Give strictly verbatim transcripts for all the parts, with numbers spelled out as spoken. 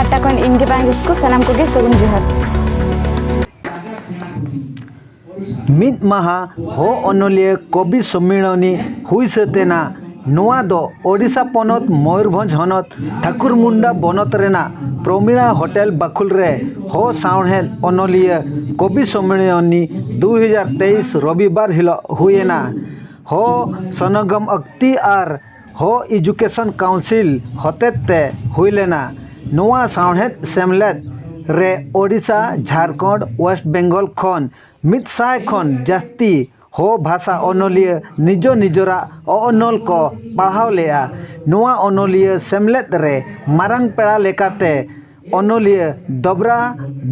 ᱯᱟᱦᱴᱟ ᱠᱷᱚᱱ ᱤᱧ ᱜᱮ ᱵᱟᱝ ᱤᱥᱠᱩ ᱥᱟᱱᱟᱢ ᱠᱚᱜᱮ ᱥᱟᱹᱜᱩᱱ ᱡᱚᱦᱟᱨ᱾ ᱢᱤᱫ ᱢᱟᱦᱟ ᱦᱚ ᱚᱱᱚᱞᱤᱭᱟᱹ ᱠᱚᱵᱤ ᱥᱚᱢᱢᱤᱞᱚᱱᱤ ᱦᱩᱭ ᱥᱟᱹᱛ ᱮᱱᱟ᱾ ᱱᱚᱣᱟ ᱫᱚ ᱳᱰᱤᱥᱟ ᱯᱚᱱᱚᱛ ᱢᱚᱭᱩᱨᱵᱷᱚᱸᱡᱽ ᱦᱚᱱᱚᱛ ᱴᱷᱟᱠᱩᱨᱢᱩᱱᱰᱟ ᱵᱚᱱᱚᱛ ᱨᱮᱱᱟᱜ ᱯᱨᱚᱢᱤᱲᱟ ᱦᱳᱴᱮᱞ ᱵᱟᱠᱷᱩᱞ ᱨᱮ ᱦᱚ ᱥᱟᱶᱦᱮᱫ ᱚᱱᱚᱞᱤᱭᱟᱹ ᱠᱚᱵᱤ ᱥᱚᱢᱢᱤᱞᱚᱱᱤ ᱫᱩ ᱦᱟᱡᱟᱨ ᱛᱮᱭᱤᱥ ᱨᱚᱵᱤᱵᱟᱨ ᱦᱤᱞᱚᱜ ᱦᱩᱭ ᱮᱱᱟ᱾ ᱦᱚ ᱥᱚᱱᱚᱜᱚᱢ ᱚᱠᱛᱤ ᱟᱨ ᱦᱚ ᱮᱡᱩᱠᱮᱥᱚᱱ ᱠᱟᱣᱩᱱᱥᱤᱞ ᱦᱚᱛᱮᱛ ᱛᱮ ᱦᱩᱭ ᱞᱮᱱᱟ᱾ ᱱᱚᱣᱟ ᱥᱟᱶᱦᱮᱫ ᱥᱮᱢᱞᱮᱫ ᱨᱮ ᱳᱰᱤᱥᱟ, ᱡᱷᱟᱲᱠᱷᱚᱸᱰ, ᱳᱭᱮᱥᱴ ᱵᱮᱝᱜᱚᱞ ᱠᱷᱚᱱ ᱢᱤᱫ ᱥᱟᱭ ᱠᱷᱚᱱ ᱡᱟᱹᱥᱛᱤ ᱦᱚ ᱵᱷᱟᱥᱟ ᱚᱱᱚᱞᱤᱭᱟᱹ ᱱᱤᱡᱚ ᱱᱤᱡᱚᱨᱟᱜ ᱚᱱᱚᱞ ᱠᱚ ᱯᱟᱲᱦᱟᱣ ᱞᱮᱫᱼᱟ᱾ ᱱᱚᱣᱟ ᱚᱱᱚᱞᱤᱭᱟᱹ ᱥᱮᱢᱞᱮᱫ ᱨᱮ ᱢᱟᱨᱟᱝ ᱯᱮᱲᱟ ᱞᱮᱠᱟᱛᱮ ᱚᱱᱚᱞᱤᱭᱟᱹ ᱫᱚᱵᱽᱨᱟ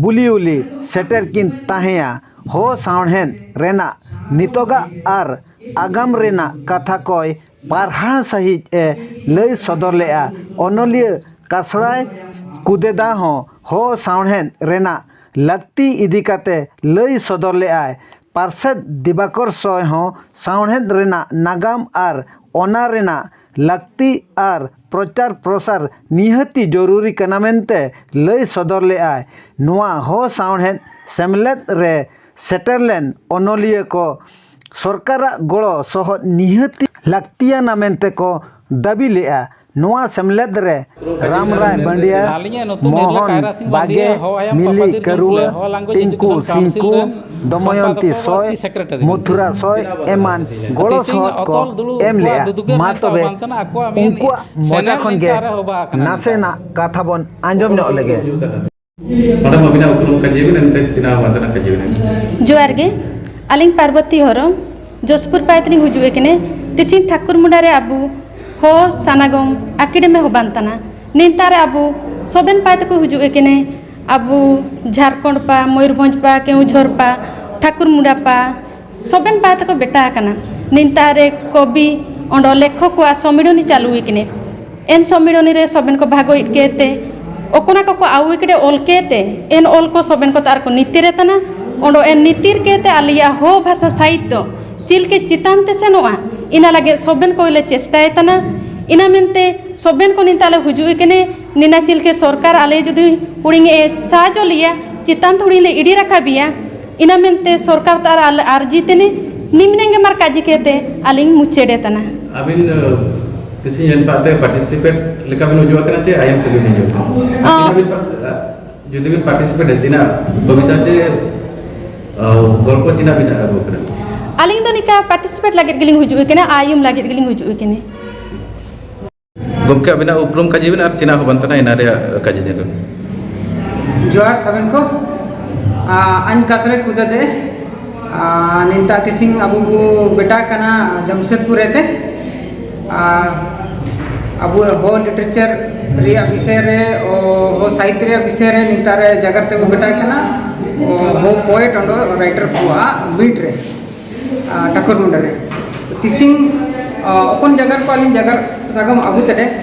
ᱵᱩᱞᱤᱭᱩᱞᱤ ᱥᱮᱴᱮᱨ ᱠᱤᱱ ᱛᱟᱦᱮᱸᱭᱟ᱾ ᱦᱚ ᱥᱟᱶᱦᱮᱫ ᱨᱮᱱᱟᱜ ᱱᱤᱛᱚᱜᱟᱜ ᱟᱨ ᱟᱜᱟᱢ ᱨᱮᱱᱟᱜ ᱠᱟᱛᱷᱟ ᱠᱚᱭ ᱯᱟᱨᱦᱟᱲ ᱥᱟᱹᱦᱤᱡ ᱮ ᱞᱟᱹᱭ ᱥᱚᱫᱚᱨ ᱞᱮᱫᱼᱟ᱾ ᱚᱱᱚᱞᱤᱭᱟᱹ ᱠᱟᱥᱲᱟᱭ ᱠᱩᱫᱮᱫᱟ ᱦᱚᱸ ᱦᱚ ᱥᱟᱶᱦᱮᱫ ᱨᱮᱱᱟᱜ ᱞᱟᱹᱠᱛᱤ ᱤᱫᱤ ᱠᱟᱛᱮ ᱞᱟᱹᱭ ᱥᱚᱫᱚᱨ ᱞᱮᱫᱼᱟᱭ᱾ ᱯᱟᱨᱥᱮᱛ ᱫᱤᱵᱟᱠᱚᱨ ᱥᱚᱭ ᱦᱚᱸ ᱥᱟᱶᱦᱮᱫ ᱨᱮᱱᱟᱜ ᱱᱟᱜᱟᱢ ᱟᱨ ᱚᱱᱟ ᱨᱮᱱᱟᱜ ᱞᱟᱹᱠᱛᱤ ᱟᱨ ᱯᱨᱚᱪᱟᱨ ᱯᱨᱚᱥᱟᱨ ᱱᱤᱦᱟᱹᱛᱤ ᱡᱚᱨᱩᱨᱤ ᱠᱟᱱᱟ ᱢᱮᱱᱛᱮ ᱞᱟᱹᱭ ᱥᱚᱫᱚᱨ ᱞᱮᱫᱼᱟᱭ᱾ ᱱᱚᱣᱟ ᱦᱚ ᱥᱟᱶᱦᱮᱫ ᱥᱮᱢᱞᱮᱫ ᱨᱮ ᱥᱮᱴᱮᱨ ᱞᱮᱱ ᱚᱱᱚᱞᱤᱭᱟᱹ ᱠᱚ ᱥᱚᱨᱠᱟᱨᱟᱜ ᱜᱚᱲᱚ ᱥᱚᱦᱚᱫ ᱱᱤᱦᱟᱹᱛᱤ ᱞᱟᱹᱠᱛᱤᱭᱟᱱᱟ ᱢᱮᱱᱛᱮ ᱠᱚ ᱫᱟᱹᱵᱤ ᱞᱮᱫᱼᱟ᱾ ᱱᱚᱣᱟ ᱥᱮᱢᱞᱮᱫ ᱨᱮ ᱨᱟᱢᱨᱟᱭ ᱵᱟᱸᱰᱤᱭᱟ, ᱢᱳᱦᱚᱱ ᱵᱟᱜᱮ, ᱢᱤᱞᱤ ᱠᱟᱹᱨᱩᱣᱟᱹ, ᱴᱤᱝᱠᱩ ᱥᱤᱝᱠᱩ, ᱫᱚᱢᱚᱭᱚᱱᱛᱤ ᱥᱚᱭ, ᱢᱚᱛᱷᱩᱨᱟ ᱥᱚᱭ ᱮᱢᱟᱱ ᱜᱚᱲᱚ ᱥᱚᱦᱚᱫ ᱠᱚ ᱮᱢ ᱞᱮᱫᱼᱟ᱾ ᱢᱟ ᱛᱚᱵᱮ ᱩᱱᱠᱩᱣᱟᱜ ᱢᱚᱪᱟ ᱠᱷᱚᱱ ᱜᱮ ᱱᱟᱥᱮᱱᱟᱜ ᱠᱟᱛᱷᱟ ᱵᱚᱱ ᱟᱸᱡᱚᱢ ᱧᱚᱜ ᱞᱮᱜᱮ᱾ ᱢᱮᱰᱟᱢ, ᱟᱹᱵᱤᱱᱟᱜ ᱩᱯᱨᱩᱢ ᱠᱟᱹᱡᱤ ᱵᱤᱱ, ᱮᱱᱛᱮ ᱪᱤᱱᱦᱟᱹᱣ ᱟᱠᱟᱱ ᱛᱟᱦᱮᱱᱟ ᱠᱟᱹᱡᱤ ᱵᱤᱱ᱾ ᱡᱚᱦᱟᱨ ᱜᱮ, ᱟᱹᱞᱤᱧ ᱯᱟᱨᱵᱚᱛᱤ ᱦᱮᱢᱵᱨᱚᱢ, ᱡᱚᱥᱯᱩᱨ ᱯᱟᱭᱛ ᱞᱤᱧ ᱦᱤᱡᱩᱜ ᱠᱟᱱᱟ᱾ ᱛᱤᱥᱤᱧ ᱴᱷᱟᱠᱩᱨ ᱢᱩᱸᱰᱟ ᱨᱮ ᱟᱵᱚ ᱦᱚᱲ ᱥᱟᱱᱟᱜᱚᱢ ᱟᱠᱮᱰᱮᱢᱤ ᱦᱚᱵᱟᱱ ᱛᱟᱱᱟ᱾ ᱱᱮᱛᱟᱨ ᱨᱮ ᱟᱵᱚ ᱥᱚᱵᱮᱱ ᱯᱟᱭᱛ ᱠᱚ ᱦᱤᱡᱩᱜ ᱠᱟᱱᱟ᱾ ᱟᱵᱚ ᱡᱷᱟᱲᱠᱷᱚᱸᱰ ᱯᱟ, ᱢᱚᱭᱩᱨᱵᱷᱚᱸᱡᱽ ᱯᱟ, ᱠᱮᱣᱚᱱᱡᱷᱚᱨ ᱯᱟ, ᱴᱷᱟᱠᱩᱨ ᱢᱩᱸᱰᱟ ᱯᱟ, ᱥᱚᱵᱮᱱ ᱯᱟᱭᱛ ᱠᱚ ᱵᱮᱴᱟ ᱟᱠᱟᱱᱟ᱾ ᱱᱮᱛᱟᱨ ᱨᱮ ᱠᱚᱵᱤ, ᱚᱸᱰᱮ ᱞᱮᱠᱷᱚᱠ ᱠᱚᱣᱟᱜ ᱥᱚᱢᱢᱤᱞᱚᱱᱤ ᱪᱟᱹᱞᱩ ᱠᱟᱱᱟ᱾ ᱮᱱ ᱥᱚᱢᱢᱤᱞᱚᱱᱤ ᱨᱮ ᱥᱚᱵᱮᱱ ᱠᱚ ᱵᱷᱟᱜᱚ ᱤᱫ ᱠᱮᱛᱮ, ᱚᱠᱚᱱᱟ ᱠᱚᱠᱚ ᱟᱣᱤᱠ ᱨᱮ ᱚᱞ ᱠᱮᱛᱮ, ᱮᱱ ᱚᱞ ᱠᱚ ᱥᱚᱵᱮᱱ ᱠᱚ ᱛᱟᱨ ᱠᱚ ᱱᱤᱛᱤᱨ ᱮ ᱛᱟᱱᱟ᱾ ᱚᱸᱰᱮ ᱮᱱ ᱱᱤᱛᱤᱨ ᱠᱮᱛᱮ ᱟᱞᱮᱭᱟᱜ ᱦᱚ ᱵᱷᱟᱥᱟ ᱥᱟᱦᱤᱛᱭᱚ ᱪᱤᱞᱠᱮ ᱪᱮᱛᱟᱱ ᱛᱮ ᱥᱮᱱᱚᱜᱼᱟ, ᱤᱱᱟ ᱞᱟᱹᱜᱤᱫ ᱥᱚᱵᱮᱱ ᱠᱚ ᱞᱮ ᱪᱮᱥᱴᱟᱭ ᱛᱟᱱᱟ᱾ ᱤᱱᱟ ᱢᱮᱱᱛᱮ ᱥᱚᱵᱮᱱ ᱠᱚ ᱱᱤᱛ ᱟᱞᱮ ᱦᱩᱡᱩᱜ ᱠᱟᱱᱮ, ᱱᱤᱱᱟ ᱪᱤᱞᱠᱮ ᱥᱚᱨᱠᱟᱨ ᱟᱞᱮ ᱡᱩᱫᱤ ᱦᱩᱲᱤᱝ ᱮ ᱥᱟᱦᱟᱡᱚ ᱞᱮᱭᱟ, ᱪᱮᱛᱟᱱ ᱛᱮ ᱦᱩᱲᱤᱝ ᱞᱮ ᱤᱰᱤ ᱨᱟᱠᱟᱵᱤᱭᱟ᱾ ᱤᱱᱟ ᱢᱮᱱᱛᱮ ᱥᱚᱨᱠᱟᱨ ᱛᱟᱨ ᱟᱞᱮ ᱟᱨᱡᱤ ᱛᱮᱱᱮ, ᱱᱤᱢᱱᱮᱝ ᱜᱮ ᱢᱟᱨ ᱠᱟᱡᱤ ᱠᱮᱛᱮ ᱟᱹᱞᱤᱧ ᱢᱩᱪᱟᱹᱫ ᱮ ᱛᱟᱱᱟ᱾ ᱟᱹᱵᱤᱱ, ᱟᱹ, ᱛᱤᱥᱤᱧ ᱮᱱ ᱯᱟᱛᱮ ᱯᱟᱨᱴᱤᱥᱤᱯᱮᱴ ᱞᱮᱠᱟ ᱵᱤᱱ ᱦᱩᱡᱩᱜ ᱠᱟᱱᱟ ᱪᱮ ᱟᱭᱮᱢ ᱛᱮᱵᱤᱱ ᱦᱤᱡᱩᱜ ᱠᱟᱱᱟ? ᱟᱸ᱾ ᱛᱤᱱᱟᱹᱜ ᱵᱤᱱ ᱯᱟ-, ᱡᱩᱫᱤ ᱵᱤᱱ ᱯᱟᱨᱴᱤᱥᱤᱯᱮᱴ ᱪᱤᱱᱟ ᱠᱚᱵᱤᱛᱟ ᱪᱮ, ᱟᱹ, ᱜᱚᱞᱯᱚ ᱪᱤᱱᱟ ᱵᱤᱱ ᱟᱹᱜᱩ ᱠᱟᱱᱟ? ᱟᱹᱞᱤᱧ ᱫᱚ ᱱᱤᱠᱟ ᱯᱟᱨᱴᱤᱥᱤᱯᱮᱴ ᱞᱟᱹᱜᱤᱫ ᱜᱮᱞᱤᱧ ᱦᱤᱡᱩᱜ ᱠᱟᱱᱟ, ᱟᱭᱩᱢ ᱞᱟᱹᱜᱤᱫ ᱜᱮᱞᱤᱧ ᱦᱤᱡᱩᱜ ᱠᱟᱱᱟ᱾ ᱜᱚᱢᱠᱮ, ᱟᱹᱵᱤᱱᱟᱜ ᱩᱯᱨᱩᱢ ᱠᱟᱡᱮ ᱵᱤᱱ ᱟᱨ ᱪᱤᱱᱟ ᱦᱚᱸ ᱵᱟᱝ ᱛᱟᱦᱮᱱᱟ, ᱮᱱᱟ ᱨᱮᱭᱟᱜ ᱠᱟᱡᱮ ᱧᱮᱞ ᱵᱤᱱ᱾ ᱡᱚᱦᱟᱨ ᱥᱟᱵᱮᱱ ᱠᱚ, ᱟ, ᱟᱧ ᱠᱟᱥᱨᱮ ᱠᱩᱫᱟᱹ ᱫᱮ, ᱟ, ᱱᱤᱛᱟ ᱛᱤᱥᱤᱝ ᱟᱵᱚ ᱵᱚ ᱵᱮᱴᱟ ᱠᱟᱱᱟ ᱡᱟᱢᱥᱮᱫᱽᱯᱩᱨ ᱨᱮ ᱛᱮ, ᱟ, ᱟᱵᱚ ᱦᱚ ᱞᱤᱴᱟᱨᱮᱪᱟᱨ ᱨᱮᱭᱟᱜ ᱵᱤᱥᱚᱭ ᱨᱮ, ᱚ, ᱦᱚ ᱥᱟᱦᱤᱛᱭᱚ ᱨᱮᱭᱟᱜ ᱵᱤᱥᱚᱭ ᱨᱮ ᱱᱤᱛᱟ ᱨᱮ ᱡᱟᱜᱟᱨ ᱛᱮ ᱵᱚ ᱵᱮᱴᱟ ᱠᱟᱱᱟ, ᱚ, ᱦᱚ ᱯᱚᱭᱮᱴ ᱚᱸᱰᱮ ᱨᱟᱭᱴᱟᱨ ᱠᱚᱣᱟᱜ ᱢᱤᱴ ᱨᱮ᱾ ᱟ, ᱴᱷᱟᱹᱠᱩᱨ ᱢᱩᱱᱰᱟᱹ ᱨᱮ᱾ ᱛᱤᱥᱤᱝ, ᱟ, ᱚᱠᱚᱱ ᱡᱟᱜᱟᱨ ᱠᱚ ᱟᱹᱞᱤᱧ ᱡᱟᱜᱟᱨ ᱥᱟᱜᱟᱢ ᱟᱹᱜᱩ ᱛᱮ,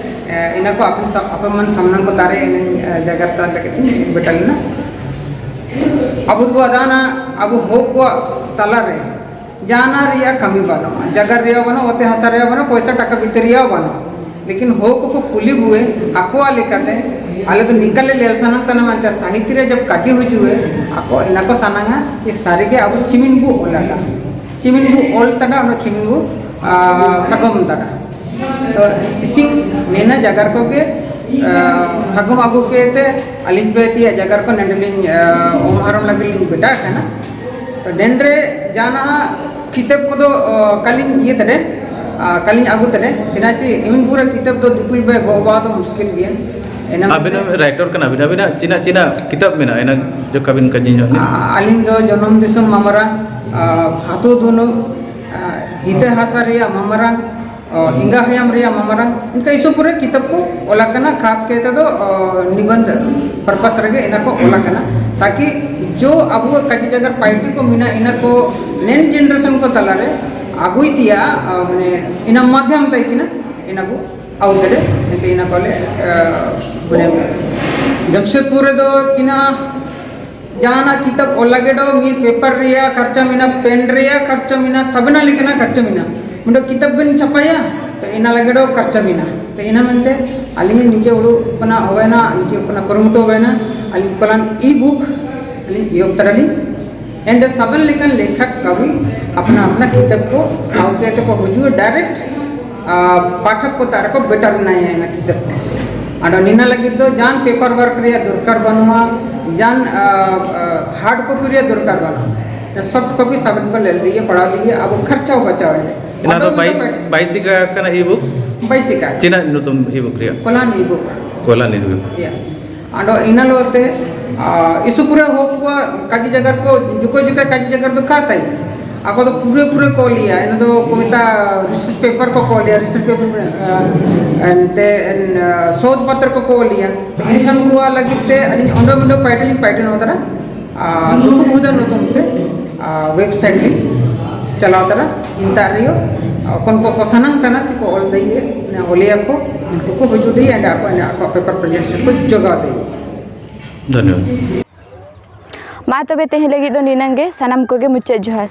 ᱮ, ᱤᱱᱟᱹ ᱠᱚ ᱟᱯᱮ ᱥᱟ-, ᱟᱯᱮ ᱢᱟᱱ ᱥᱟᱢᱱᱟ ᱠᱚ ᱛᱟᱨᱮ ᱤᱱᱟᱹᱧ, ᱮ, ᱡᱟᱜᱟᱨ ᱛᱟᱨ ᱞᱟᱹᱜᱤᱫ ᱤᱧ ᱵᱮᱴᱟ ᱞᱮᱱᱟ᱾ ᱟᱵᱚ ᱫᱚᱵᱚ ᱟᱫᱟᱱᱟ, ᱟᱵᱚ ᱦᱚᱲ ᱠᱚᱣᱟᱜ ᱛᱟᱞᱟ ᱨᱮ ᱡᱟᱦᱟᱱᱟᱜ ᱨᱮᱭᱟᱜ ᱠᱟᱹᱢᱤ ᱵᱟᱹᱱᱩᱜᱼᱟ, ᱡᱟᱜᱟᱨ ᱨᱮᱭᱟᱜ ᱵᱟᱹᱱᱩᱜᱼᱟ, ᱚᱛᱮ ᱦᱟᱥᱟ ᱨᱮᱭᱟᱜ ᱵᱟᱹᱱᱩᱜᱼᱟ, ᱯᱚᱭᱥᱟ ᱴᱟᱠᱟ ᱵᱤᱛᱟᱹ ᱨᱮᱭᱟᱜ ᱵᱟᱹᱱᱩᱜᱼᱟ᱾ ᱞᱮᱠᱤᱱ ᱦᱚᱲ ᱠᱚᱠᱚ ᱠᱩᱞᱤ ᱵᱚᱭᱮ ᱟᱠᱚᱣᱟᱜ ᱞᱮᱠᱟᱛᱮ, ᱟᱞᱮ ᱫᱚ ᱱᱤᱠᱟ ᱞᱮ ᱞᱮᱞ ᱥᱟᱱᱟᱢ ᱠᱟᱱᱟ ᱢᱮᱱᱛᱮ ᱥᱟᱦᱤᱛᱭᱚ ᱨᱮ ᱡᱟᱵ ᱠᱟᱡᱮ ᱦᱤᱡᱩᱜ ᱦᱩᱭᱩᱜᱼᱟ, ᱟᱠᱚ ᱮᱱᱟ ᱠᱚ ᱥᱟᱱᱟᱝᱟ ᱡᱮ ᱥᱟᱹᱨᱤᱜᱮ ᱟᱵᱚ ᱪᱤᱢᱤᱱ ᱵᱚ ᱚᱞ ᱟᱠᱟᱫ, ᱪᱤᱢᱤᱱ ᱵᱚ ᱚᱞ ᱛᱟᱰᱟ, ᱚᱱᱟ ᱪᱤᱢᱤᱱ ᱵᱚ, ᱟ, ᱥᱟᱜᱚᱢ ᱛᱟᱰᱟ᱾ ᱛᱚ ᱛᱤᱥᱤᱝ ᱱᱮᱱᱟ ᱡᱟᱜᱟᱨ ᱠᱚᱜᱮ, ᱟ, ᱥᱟᱜᱚᱢ ᱟᱹᱜᱩ ᱠᱮᱛᱮ ᱟᱹᱞᱤᱧ ᱯᱮ ᱛᱤᱭᱟ ᱡᱟᱜᱟᱨ ᱠᱚ ᱱᱮᱰᱮ ᱞᱤᱧ, ᱟ, ᱚᱢ ᱦᱟᱨᱚᱢ ᱞᱟᱹᱜᱤᱫ ᱞᱤᱧ ᱵᱮᱴᱟ ᱟᱠᱟᱱᱟ᱾ ᱛᱚ ᱱᱮᱱ ᱨᱮ ᱡᱟᱦᱟᱱᱟᱜ ᱠᱤᱛᱟᱹᱵ ᱠᱚᱫᱚ, ᱚ, ᱠᱟᱞᱤᱧ ᱤᱭᱟᱹ ᱛᱮᱫᱮ, ᱟ, ᱠᱟᱞᱤᱧ ᱟᱹᱜᱩ ᱛᱮᱫᱮ, ᱪᱮᱫᱟᱜ ᱪᱮ ᱮᱢᱚᱱ ᱯᱩᱨᱟᱹ ᱠᱤᱛᱟᱹᱵ ᱫᱚ ᱫᱤᱯᱤᱞ ᱵᱮ ᱜᱚᱜ ᱵᱟᱵᱟ ᱫᱚ ᱢᱩᱥᱠᱤᱞ ᱜᱮᱭᱟ᱾ ᱮᱱᱟ ᱟᱵᱤᱱ ᱢᱮᱱᱛᱮ ᱦᱚᱸ ᱨᱟᱭᱴᱚᱨ ᱠᱟᱱᱟ ᱵᱤᱱ, ᱟᱵᱤᱱᱟᱜ ᱪᱤᱱᱟᱜ ᱪᱤᱱᱟᱜ ᱠᱤᱛᱟᱹᱵ ᱢᱮᱱᱟᱜᱼᱟ, ᱮᱱᱟ ᱡᱚᱠᱷᱟ ᱵᱤᱱ ᱠᱟᱹᱡᱤ ᱧᱚᱜ ᱞᱤᱧ᱾ ᱟ-, ᱟᱹᱞᱤᱧ ᱫᱚ ᱡᱚᱱᱚᱢ ᱫᱤᱥᱚᱢ ᱢᱟᱢᱟᱨᱟᱝ, ᱟ, ᱦᱟᱛᱳ ᱫᱩᱱᱩ, ᱟ, ᱦᱤᱛᱟᱹ ᱦᱟᱥᱟ ᱨᱮᱭᱟᱜ ᱢᱟᱢᱟᱨᱟᱝ, ᱚ, ᱮᱸᱜᱟ ᱦᱟᱭᱟᱢ ᱨᱮᱭᱟᱜ ᱢᱟᱢᱟᱨᱟᱝ, ᱤᱱᱠᱟ ᱤᱥᱚ ᱯᱩᱨᱟᱹ ᱠᱤᱛᱟᱹᱵ ᱠᱚ ᱚᱞ ᱟᱠᱟᱱᱟ, ᱠᱷᱟᱥ ᱠᱟᱭᱛᱮ ᱫᱚ, ᱚ, ᱱᱤᱵᱚᱱᱫᱷ purpose ᱨᱮᱜᱮ ᱤᱱᱟ ᱠᱚ ᱚᱞ ᱟᱠᱟᱱᱟ, ᱛᱟᱠᱤ ᱡᱚ ᱟᱵᱚᱣᱟᱜ ᱠᱟᱡᱤ ᱡᱟᱜᱟᱨ ᱯᱟᱭᱴᱤ ᱠᱚ ᱢᱮᱱᱟᱜ, ᱤᱱᱟ ᱠᱚ ᱱᱮᱱ generation ᱠᱚ ᱛᱟᱞᱟᱨᱮ ᱟᱹᱜᱩᱭ ᱛᱮᱭᱟ, ᱟ, ᱢᱟᱱᱮ ᱤᱱᱟ ᱢᱟᱫᱷᱭᱚᱢ ᱛᱮ ᱠᱤᱱᱟ, ᱤᱱᱟ ᱵᱚ ᱟᱹᱜᱩ ᱫᱟᱲᱮ, ᱮᱱᱛᱮ ᱤᱱᱟ ᱠᱚᱞᱮ, ᱟ, ᱢᱟᱱᱮ ᱡᱟᱢᱥᱮᱫᱽᱯᱩᱨ ᱨᱮᱫᱚ ᱪᱤᱱᱟ ᱡᱟᱦᱟᱱᱟᱜ ᱠᱤᱛᱟᱹᱵ ᱚᱞ ᱞᱟᱹᱜᱤᱫ ᱫᱚ ᱢᱤᱫ ᱯᱮᱯᱟᱨ ᱨᱮᱭᱟᱜ ᱠᱷᱚᱨᱪᱟ ᱢᱮᱱᱟᱜᱼᱟ, ᱯᱮᱱ ᱨᱮᱭᱟᱜ ᱠᱷᱚᱨᱪᱟ ᱢᱮᱱᱟᱜᱼᱟ, ᱥᱟᱵᱱᱟ ᱞᱮᱠᱟᱱᱟᱜ ᱠᱷᱚᱨᱪᱟ ᱢᱮᱱᱟᱜᱼᱟ᱾ ᱢᱤᱫᱴᱟᱝ ᱠᱤᱛᱟᱹᱵ ᱵᱮᱱ ᱪᱷᱟᱯᱟᱭᱟ, ᱛᱚ ᱤᱱᱟ ᱞᱟᱹᱜᱤᱫ ᱫᱚ ᱠᱷᱚᱨᱪᱟ ᱢᱮᱱᱟᱜᱼᱟ᱾ ᱛᱚ ᱤᱱᱟ ᱢᱮᱱᱛᱮ ᱟᱹᱞᱤᱧ ᱱᱤᱡᱮ ᱩᱰᱩᱠ ᱠᱟᱱᱟ, ᱦᱚᱵᱮᱱᱟ ᱱᱤᱡᱮ ᱠᱟᱱᱟ ᱠᱩᱨᱩᱢᱩᱴᱩ ᱦᱚᱵᱮᱱᱟ, ᱟᱹᱞᱤᱧ ᱯᱞᱟᱱ ᱤ ᱵᱩᱠ ᱟᱹᱞᱤᱧ ᱮᱦᱚᱵ ᱛᱟᱨᱟᱞᱤᱧ᱾ ᱮᱱᱰᱮ ᱥᱟᱵᱮᱱ ᱞᱮᱠᱟᱱ ᱞᱮᱠᱷᱚᱠ ᱠᱟᱹᱣᱤ ᱟᱯᱱᱟ ᱟᱯᱱᱟ ᱠᱤᱛᱟᱹᱵ ᱠᱚ ᱟᱹᱜᱩ ᱠᱟᱛᱮ ᱠᱚ ᱦᱤᱡᱩᱜᱼᱟ, ᱰᱟᱭᱨᱮᱠᱴ ᱯᱟᱴᱷᱚᱠ ᱠᱚ ᱛᱟᱨ ᱠᱚ ᱵᱮᱴᱟᱨ ᱱᱟᱭᱟ ᱤᱱᱟ ᱠᱤᱛᱟᱹᱵ ᱠᱚ᱾ ᱟᱫᱚ ᱱᱤᱱᱟ ᱞᱟᱹᱜᱤᱫ ᱫᱚ ᱡᱟᱱ ᱯᱮᱯᱟᱨ ᱣᱟᱨᱠ ᱨᱮᱭᱟᱜ ᱫᱚᱨᱠᱟᱨ ᱵᱟᱹᱱᱩᱜᱼᱟ, ᱡᱟᱱ ᱦᱟᱨᱰ ᱠᱚᱯᱤ ᱨᱮᱭᱟᱜ ᱫᱚᱨᱠᱟᱨ ᱵᱟᱹᱱᱩᱜᱼᱟ᱾ ᱥᱚᱯᱷᱴ ᱠᱚᱯᱤ ᱥᱟᱵᱮᱱ ᱠᱚ ᱞᱮᱞ ᱫᱤᱭᱮ ᱯᱟᱲᱦᱟᱣ ᱫᱤᱭᱮ ᱟᱵᱚ ᱠᱷᱚᱨᱪᱟ ᱵᱟᱪᱟᱣ ᱮᱱᱟ᱾ ᱚᱱᱟ ᱫᱚ ᱟᱫᱚ ᱵᱟᱭᱤᱥ ᱵᱟᱭᱤᱥ ᱠᱟᱱᱟ ᱤ ᱵᱩᱠ᱾ ᱵᱟᱭᱤᱥ ᱠᱟ᱾ ᱪᱮᱫᱟᱜ ᱧᱩᱛᱩᱢ ᱤ ᱵᱩᱠ ᱨᱮᱭᱟᱜ? ᱠᱚᱞᱟᱱ ᱤ ᱵᱩᱠ᱾ ᱠᱚᱞᱟᱱ ᱤ ᱵᱩᱠ᱾ ᱭᱟ᱾ ᱟᱫᱚ ᱤᱱᱟ ᱞᱚ ᱛᱮ, ᱟ, ᱤᱥᱩ ᱯᱩᱨᱟᱹ ᱦᱚᱠ ᱠᱚᱣᱟ ᱠᱟᱡᱤ ᱡᱟᱜᱟᱨ ᱠᱚ ᱡᱩᱠᱚ ᱡᱩᱠᱚ ᱠᱟᱡᱤ ᱡᱟᱜᱟᱨ ᱫᱚ ᱠᱟ ᱛᱟᱭ? ᱟᱠᱚ ᱫᱚ ᱯᱩᱨᱟᱹ ᱯᱩᱨᱟᱹ ᱠᱚ ᱞᱤᱭᱟ, ᱤᱱᱟ ᱫᱚ ᱠᱚ ᱢᱮᱛᱟ ᱨᱤᱥᱟᱨᱪ ᱯᱮᱯᱟᱨ ᱠᱚ ᱠᱚ ᱞᱤᱭᱟ, ᱨᱤᱥᱟᱨᱪ ᱯᱮᱯᱟᱨ, ᱟ, ᱮᱱᱛᱮ, ᱮᱱ, ᱟ, ᱥᱳᱫᱷ ᱯᱚᱛᱨᱚ ᱠᱚ ᱠᱚ ᱞᱤᱭᱟ᱾ ᱛᱚ ᱮᱱᱠᱷᱟᱱ ᱠᱚᱣᱟ ᱞᱟᱹᱜᱤᱫ ᱛᱮ ᱟᱹᱞᱤᱧ ᱚᱸᱰᱮ ᱚᱸᱰᱮ ᱯᱟᱭᱴᱮᱞᱤᱧ ᱯᱟᱭᱴᱮᱞ ᱱᱚ ᱛᱟᱨᱟ, ᱟ, ᱱᱩᱠᱩ ᱢᱩᱫᱟᱹ ᱧᱩᱛᱩᱢ ᱛᱮ, ᱟ, ᱣᱮᱵᱥᱟᱭᱤᱴ ᱞᱤᱧ ᱪᱟᱞᱟᱣ ᱛᱟᱨᱟ᱾ ᱤᱱᱛᱟ ᱨᱮᱭᱚ, ᱟ, ᱚᱠᱚᱱ ᱠᱚ ᱠᱚ ᱥᱟᱱᱟᱝ ᱠᱟᱱᱟ ᱪᱮ ᱠᱚ ᱚᱞ ᱫᱟᱲᱮᱭᱟᱜ, ᱚᱞᱮᱭᱟ ᱠᱚ, ᱩᱱᱠᱩ ᱠᱚ ᱦᱤᱡᱩᱜ ᱫᱟᱲᱮᱭᱟᱜᱼᱟ, ᱚᱸᱰᱮ ᱟᱠᱚ, ᱚᱸᱰᱮ ᱟᱠᱚᱣᱟᱜ ᱯᱮᱯᱟᱨ ᱯᱨᱮᱡᱮᱱᱴᱮᱥᱚᱱ ᱠᱚ ᱡᱚᱜᱟᱣ ᱫᱟᱲᱮᱭᱟᱜᱼᱟ᱾ ᱫᱷᱚᱱᱭᱚᱵᱟᱫ᱾ ᱢᱟ ᱛᱚᱵᱮ ᱛᱮᱦᱮᱧ ᱞᱟᱹᱜᱤᱫ ᱫᱚ ᱱᱤᱱᱟᱹᱝ ᱜᱮ, ᱥᱟᱱᱟᱢ ᱠᱚᱜᱮ ᱢᱩᱪᱟᱹᱫ ᱡᱚᱦᱟᱨ᱾